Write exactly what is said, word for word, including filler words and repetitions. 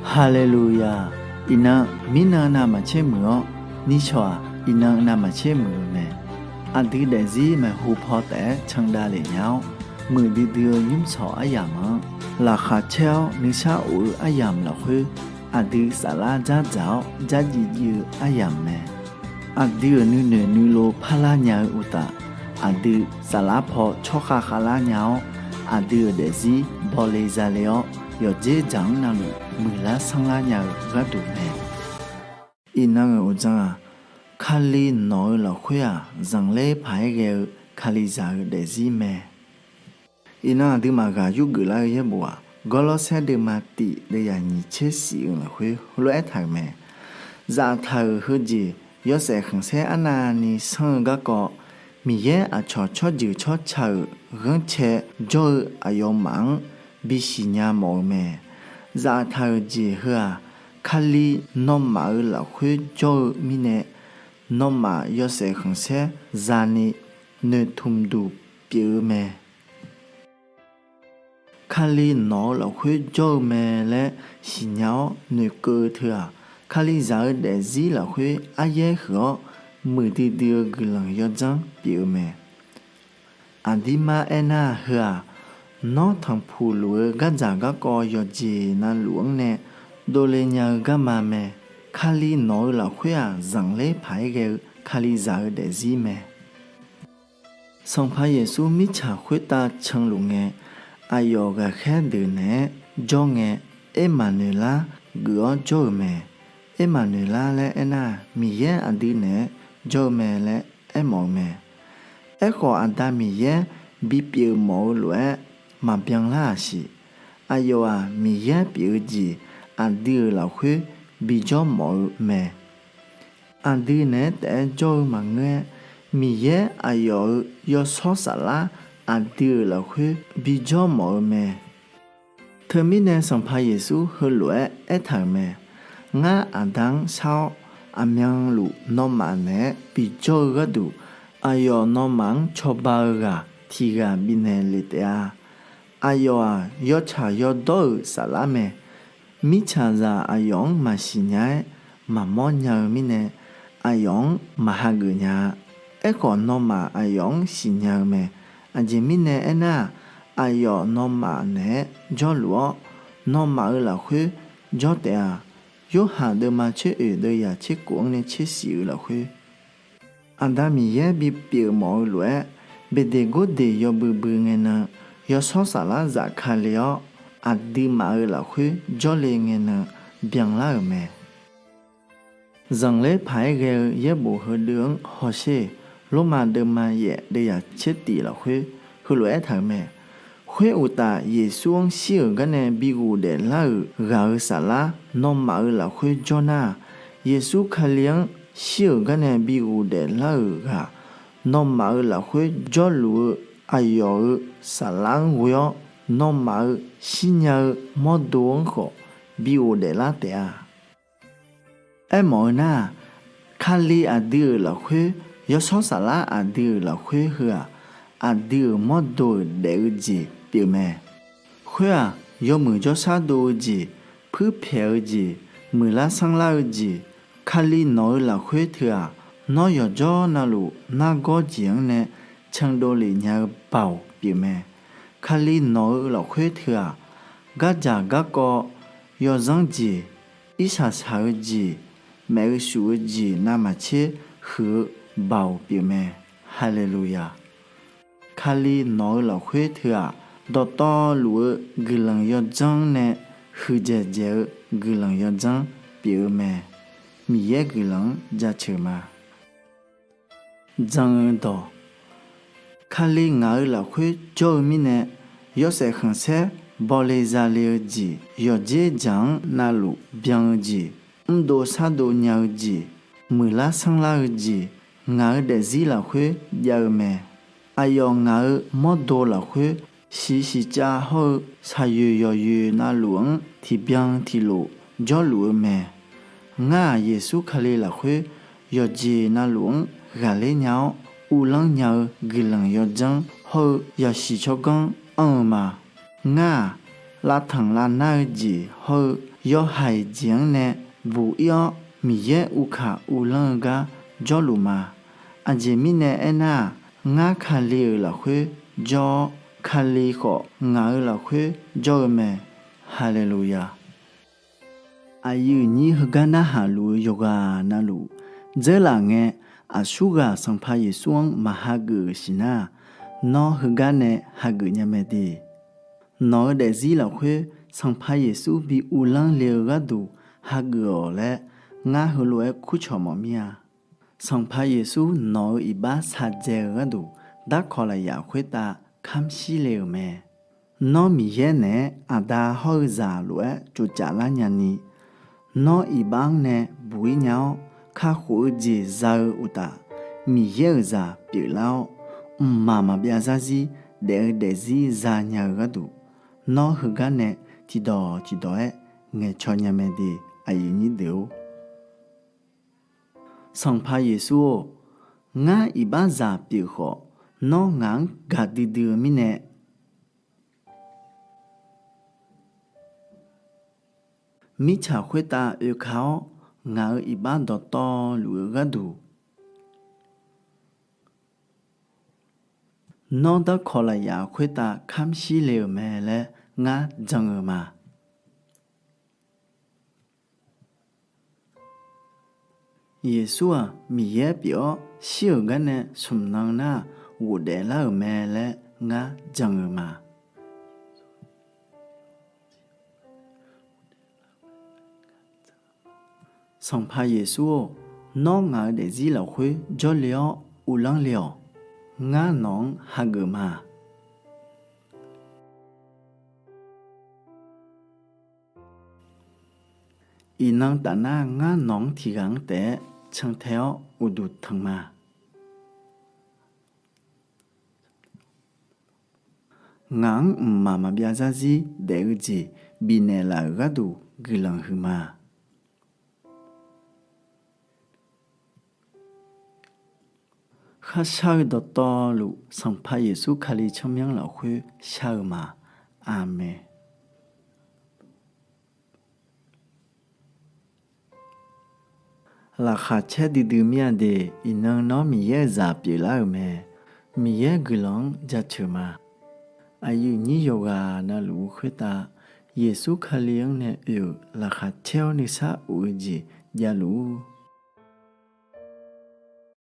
Haleluya! Iqnan, mirnan navmaqtser muiq-awr, nishawq-aq, iqnan navmaqtser muiq-eu mae. Aqdui daefzir maeqhu paw taef-aer candav lef nya-awr, muiqdui dui-eu nymrsawq aryamq-anr laqkhaq caer-awr nuisar of-eu aryamq lafkhoer, aqdui saflar dzardzaq-awr dzardziv dziv-eu aryamq mae. Aqdui-euq nuinoeq nuilov parlar nya-eu uqtaf, aqdui saflar paw tsawrkhav khavlar nya-awr, aqdui-euq daefzir bawle zale-awr, yawqdzer dzaq-anr navluf muiqlar sanrlar nya-eu gharduq mae. Iqnan-euq uqdzan-aq, Kali nawq-eu lafkhoer-aq, zanqler paq-aer ghae-eu Kalizaq-eu daefzir mae. Iqnan aqduimaf ghaq yurgeuf lar-eu yaerbof-aq, Gawrlawrsaer deuvma tiq deuvyaq nyiq tser shif-eu lafkhoer heulof-aer taq-euq mae. Zaftaq-euq heujeq yawshaef khanqsaer arnavni sanr-eu garkawv, Miqyaer aqcawq tsawrjeuq tsawrca-euq ghanrcae jawr-eu aqyawfmaf-anr bisiq nya mawf-eu mae. Zaftaq-euq jeq heu-aq, Kali nawmaf-euq lafkhoer jawr-eu mirnae, nawmaf yawshaef khanqsaer za'ni noeqtmq duq pyeuf-eu mae. Kali nawq-eu lafkhoer jawr-eu mae laer siqnya-awr noeqkeuv-eu teu-aq, Kalizaq-eu daefzir lafkhoer aryaer huiq-awr muiqdui dui-eu guiqlanq yawdzanr pyeuf-eu mae. Aqdirmar aernar-aq, heu-aq, nawr tanqpuq luf-eu gardzaq garkawv yawqjeq navluf-anr nae dovle nya-eu garma mae. Kali nawq-eu lafkhoer-aq, zanqler paq-aer ghae-eu Kalizaq-eu daefzir mae. Sanqpaq Yeqsur mirtsaq khoertav canluf ngae, aqyawf ghaqkhaer deuq naeq-aer jawr ngae, Ermaqnoeqlar geuf-awr jawr-eu mae. Ermaqnoeqlar laer aernar-aq, Miqyaer aqdui naeq-aer jawr-eu mae laer aermawf-eu mae. Aerkhawf, Aqda Miqyaer bipyeuf mawf-eu lof-aer maqbyan lar-aq siq. Aqyawf-aq, Miqyaer pyeuf-eu jeq aqdui-euq lafkhoer bijawr mawf-eu mae. Aqdui naeq-aer taef-aer jawr-eu maqngeur-aer, Miqyaer aqyawf-euq yawshawr saflar aqdui-euq lafkhoer bijawr mawf-eu mae. Teumirnae Sanqpaq Yeqsur heulof-aer aertaq-euq mae. Ngar Aqda-anr shar-awr, aqmyanluf nawmaf naeq-aer bijawr-eu gharduq, aqyawf nawmaf-anr cawba-eu ghaq tiq ghaq bifnaeq lef taef-a. Aqyawf-aq, yawtsaq yawdawr-euq saflar mae. Mirtsaqzaq aqyawf-anr maqsiq nya-aer maqmawr nya-eu mirnae, aqyawf-anr maq hageuf nya-a. Aerkhawf, nawmaf aqyawf-anr siqnya-eu mae. Aqjeq mirnae aernar-aq, aqyawf nawmaf naeq-aer jawrluf-awr, nawmaf-euq lafkhoer jawr taef-a. Yorhaq deuvma tser oeq deuvyaq tser kof-anr nae tser shif-eu lafkhoer, Aqda Miqyaer bipyeuf mawf-eu lof-aer, Beqdeqgordeq yawbui bui ngaenan, yawshawr saflar zafkale-awr, aqduimaf-euq lafkhoer jawrle ngaenan byanlar-euq mae. Zanqler paq-aer ghae-eu yaerbof heudeuv-anr hawsher-eq. Lormav deuvma yaef deuvyaq tser tif lafkhoer heulof-aer taq-euq mae. Khoeruqtaf, Yeqsur-anr shir-euq garnae bi ghofdaef lar-euq ghaq-euq saflar nawmaf-euq lafkhoer jawr nar-aq, Yeqsur Kali-anr shir-euq garnae bi ghofdaef lar-euq ghaq, nawmaf-euq lafkhoer jawrluf-eu aqyawf-euq saflar-anr ghoe-awr, nawmaf-euq shirnya-eu mawrdo-anr khawf bi ghofdaef lar taef-a. Aermawf-eu nar-aq, Kali aqdui-euq lafkhoer, yawshawr saflar aqdui-euq lafkhoer heu-aq, aqdui-euq mawrdo-euq daef-eu jeq pyeufmae. Khoer-aq, yawmuiq jawrshar dov-eu jeq, puirpyaeq-eu jeq, muiqlar sanrlar-eu jeq, Kali nawq-eu lafkhoer teu-aq, nawr yawqjawr navluf nargawr jeq-anr nae candov lef nya-eu baoq pyeufmae. Kali nawq-eu lafkhoer teu-aq, gardzaq garkawv, yawzanr jeq, irsaq saq-eu jeq, maef-eu shuf-eu jeq navmaqtser huiq-eu baoq pyeufmae. Haleluya! Kali nawq-eu lafkhoer teu-aq, dawqtawvluf-eu guiqlanq yawdzanr nae huiqdzaeq dzaeq-eu guiqlanq yawdzanr pyeuf-eu mae. Miqyaer guiqlanq-anr jaceuq ma. Jan-eu dawq. Kali ngaq-eu lafkhoer jawr-eu mirnae, yawshaef khanqsaer bawle zale-eu jeq, yawqdzer dzaq-anr navluf byan-eu jeq, mrdov shardov nya-eu jeq, muiqlar sanrlar-eu jeq, ngaq-eu daefzir lafkhoer jav-eu mae. Aqyawf ngaq-eu mawrdo lafkhoer shiq shiqcav hawr-eu shaqyoeq yawqyoeq navluf-anr tiqbyan tiqlof jawrluf-eu mae. Ngar-aq, Yeqsur Kali lafkhoer yawqjeq navluf-anr ghaqler nya-awr, uvlanr nya-eu guiqlanq yawdzanr hawr-eu yasiq tsawrganr anr-eu ma. Ngar-aq, lavtanq lavnar-eu jeq hawr-eu yawhaiq jeq-anr nae buq-ir-awr Miqyaer uvkaq uvlanr-eu gar jawrluf ma. Aqjeq mirnae aernar-aq, ngar Kali-euq lafkhoer jawr-awr, Kali khawf ngaq-euq lafkhoer jawr-eu mae. Haleluya! Aqyuif nyir heugar narhaq luf-eu yawqghaq navluf dzeurlaf ngae, aqsurghaq Sanqpaq Yeqsur-anr maq hageuf-euq siqnar-aq, nawr heugar nae hageuf nya mae de. Nawq-eu daefzir lafkhoer Sanqpaq Yeqsur bi uvlanr le-eu gharduq hageuf-awq laer ngar heulof-aer kurcawq mawf mir-a. Sanqpaq Yeqsur nawq-eu iqbax shaqdzae-eu gharduq darkawq lafyaq khoertav kamr shir le-euq mae. Nawr Miqyaer naeq-aer Aqda hawr-eu zaq lof-aer tsovcaf lar nyani, nawr iqbax-anr nae buq-ir nya-awr, kakhof-eu jeq za-eu uqtaf, Miqyaer-euq zaq pyeuflar-awr, mqmaq maqbyav zarzir daef-eu daefzir zanya-eu gharduq, nawr heugar nae tiqdawq tiqdawq-aer ngaeqcaw nya mae de. Aqyuif nyir deuq-or, Sanqpaq Yeqsur-or, ngar iqbaxzaq pyeuf khawf, nawr ngaq-anr gaqdui dui-eu mirnae, mirtsaq khoertav oeka-awr, ngaq-euq iqbax dawqtawvluf-eu gharduq, nawr darkawq lafyaq khoertav kamr shir le-euq mae laer ngar jan-eu ma. Yeqsur-aq Miqyaer pyeuf-awr shir-euq garnae smq nan nar-aq ghofdaef lar-euq mae laer ngar jan-eu ma. Sanqpaq Yeqsur-or, nawr ngaq-euq daefzir lafkhoer jawrle-awr uvlanr le-awq. Ngar nawq-anr hageuf ma. Iqnan tafnar ngar nawq-anr tiqghaq-anr taef-aer cantae-awr uqduq tanq ma. Ngaq-anr mqmaq maqbyav zarzir daef-eu jeq bifnaeq laf-euq gharduq guiqlanq huiqma. Kharshar-eu dawqtawvluf Sanqpaq Yeqsur Kali tsawrmyanr lafkhoer shar-eu ma. Aqmeq. Laqkhaq caer duidui mir-a de. Iqnan nawr Miqyaer-euq zaq pyeuflar-euq mae. Miqyaer guiqlanq-anr jaceuq ma. Aqyuif nyir yawqghaq navluf-eu khoertav Yeqsur Kali-anr nae oe-euq laqkhaq caer-awr nuisar of-eu jeq javluf-ur.